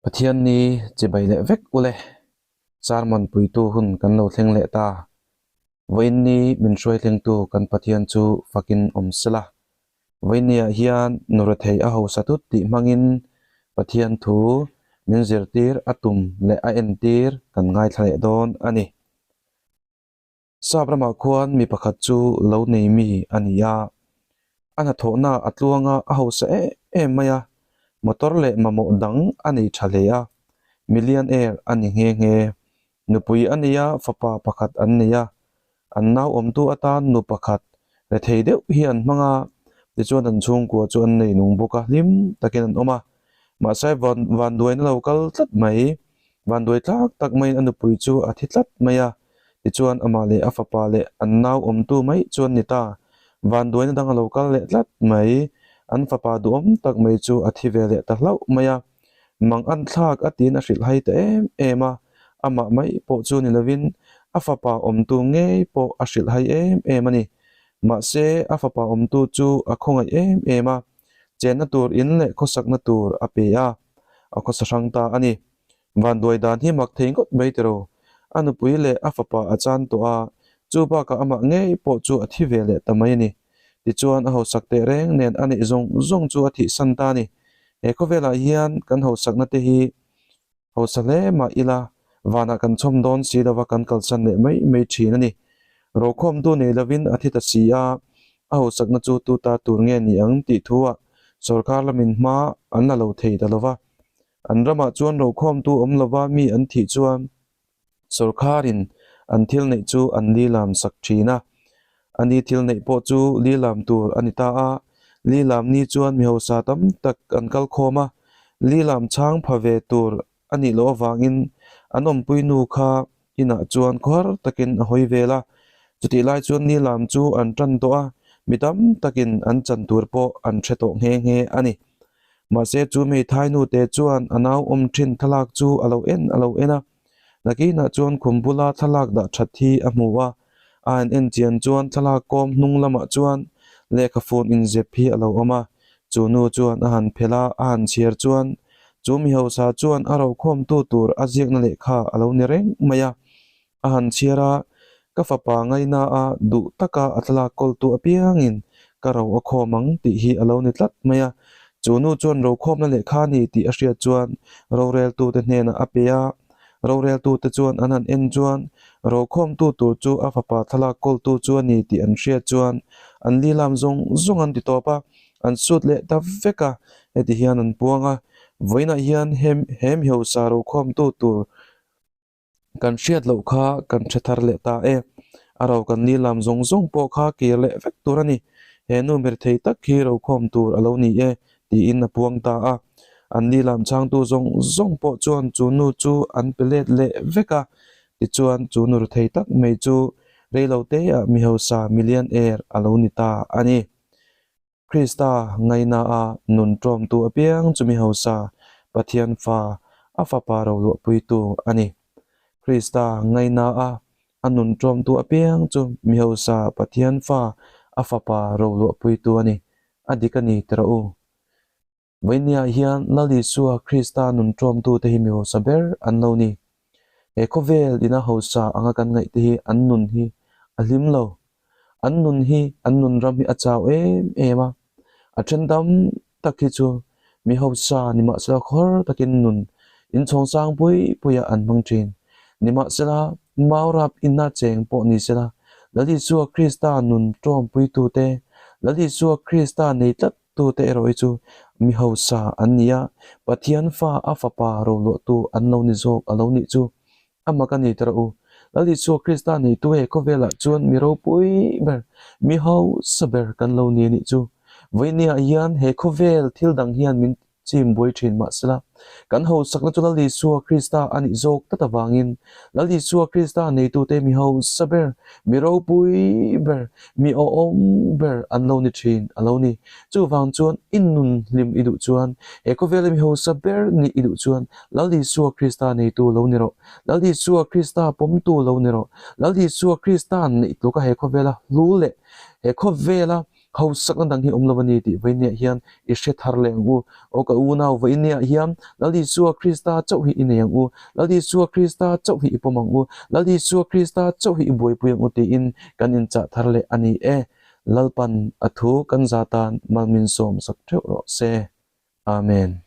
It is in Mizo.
Pathian ni chibai leh vek ule, sermon puitu hun kan lo thleng leh ta. Vawiin ni min hruai thlengtu kan Pathian chu fakin awm sela. Vawiin niah hian nu rethei a hausa tut tih hmangin Pathian thu min zirtir a tum leh a entir kan ngaithla leh dawn a ni. Sap ramah khuan mi pakhat chu lo nei mi a ni a, a hnathawhna a tluanga a hausa em em mai a, motor leh mamawh dang a nei tha hle a, millionaire a ni nghe nghe. Nupui a nei a, fapa pakhat an nei a, an nau awmtu atan nu pakhat rethei deuh hi an hmang a, tichuan an chhungkua chu an nei nung bawk a, hlim takin an awm a. Mahse vanduaina lo kal tlat mai, vanduai tlak tak maiin a nupui chu a thi tlat mai a. Tichuan amah leh a fapa leh an nau awmtu mai chu an ni ta. Vanduaina dang a lo kal leh tlat mai. An fapa duhawm tak mai chu a thi ve leh ta hlauh mai a. Mang an thlak a tiin a hrilh hai ta em em a. Amah mai pawh chu ni lovin a fapa awmtu ngei pawh a hrilh hai em em a ni. Mahse a fapa awmtu chu a khawngaih em em a. Chenna tur in leh khawsakna tur a pe a. A khawsa hrang ta a ni. Vanduai dan hi mak thei ngawt mai tiraw? A nupui leh a fapa a chan tawh a, chu bakah amah ngei pawh chu a thi ve leh ta mai a ni. Tichuan a hausak teh reng nen a neih zawng zawng chu a thihsan ta a ni. He khawvelah hian kan hausakna te hi hausa hle mah ila vanah kan chhawm dawn si lova kan kalsan leh mai mai thin a ni. Rokhawmtu nei lovin a thi ta si a, a hausakna chu tu ta tur nge ni ang tih thuah sawrkar lamin hma an la lo thei ta lova. An ramah chuan rokhawmtu awm lova mi an thih chuan sawrkharin an thil neih chu an lilam sak thin a. A ni thil neih pawh chu lilam tur a ni ta a, lilam ni chuan mi hausa tam tak an kal khawm a, lilam chhang pha ve tur a nih loh avangin an awmpui nu kha inah chuan khawhar takin a hawi vel a. Chutih lai chuan lilam chu an tan tawh a, mi tam takin an chan tur pawh an hre tawh nghe nghe a ni. Mahse chu hmeithai nute chuan a nau awm thin thlalak chu a lo en a lo en a, nakinah chuan khum bula thlalak dah that hi a hmu a, a han en chian chuan thlalak kawm hnung lamah chuan lehkha fun inzep hi a lo awm a, chu nu chuan a han phelh a, a han chhiar chuan chu mi hausa chuan a rokhawmtu tur a ziakna lehkha a lo ni reng mai a. A han chhiar a, Ka fapa ngaina a, duh taka a thlalak kawltu apiangin ka ro a khawm ang tih hi a lo ni tlat mai a. Chu nu chuan rokhawmna lehkha a ni tih a hriat chuan roreltute hnenah a pe a. Roreltute chuan an han en chuan rokhawmtu tur chu a fapa thlalak kawltu chu a ni tih an hriat chuan an lilam zawng zawng an ti tawp a, an sut leh ta vek a. Heti hian an puang a, Vawiinah hian he mi hausa rokhawmtu tur Kan hriat loh kha kan hre thar leh ta e. A ro kan ni lam zawng zawng pawh kha kir leh vek tur a ni. He nu mir thei tak hi rokhawm tur a lo ni e, tiin a puang ta a. An ni lam chhangtu zawng zawng pawh chuan chu nu chu an pe let leh vek a. Tichuan chu nu rethei tak mai chu reiloteah mi hausa millionaire a lo ni ta a ni. Krista ngaina a nun ṭawmtu apiang chu mi hausa, Pathian fa, a Fapa roluahpuitu a ni. Krista ngaina a a nun ṭawmtu apiang chu mi hausa, Pathian fa, a Fapa roluahpuitu a ni. A dik a ni tiraw u. Vawinia hian Lal Isua Krista nun ṭawmtute hi mi hausa ber an lo ni. He khawvel ina hausa anga kan ngaihte hi an nun hi a hlim lo. An nun hi, an nun ram hi a chau em em a. A then tam tak hi chu mi hausa nimahsela khawr takin nun inchhawng sang pui puiah an hmang thin. Nimahsela Maurap ina cheng pawh ni sela Lal Isua Krista nun ṭawmpuitute, Lal Isua Krista nei tlat Tute erawh hi chu mi hausa an ni a, Pathian fa a fapa roluahtu an lo ni zawk a lo nih chu a mak a ni ta rawh u. Lal Isua Krista neitu he khawvelah chuan mi ropui ber, mi hausa ber kan lo ni a nih chu. Vawinia hian he khawvel thil dang hian min chim buai thin mahsela, kan hausakna chu Lal Isua Krista a nih zawk tlat avangin Lal Isua Krista neitute mi hausa ber, mi ropui ber, Mi awhawm ber an lo ni thin a lo ni. Chuvang chuan i nun hlim i duh chuan, he khawvela mi hausa ber nih i duh chuan Lal Isua Krista neitu lo ni rawh. Lal Isua Krista pawmtu lo ni rawh. Lal Isua Krista neih tluka he khawvela hlu leh he khawvela Hausakna dang hi awm lo a ni tih vawinia hian i hre thar leh ang u. Aw ka unau, vawinia hian Lal Isua Krista chauh hi i nei ang u. Lal Isua Krista chauh hi i pawm ang u. Lal Isua Krista chauh hi i buaipui ang u tiin kan inchah thar leh a ni e. Lalpan a thu kan za tan mal min sawm sak theuh rawh se. Amen.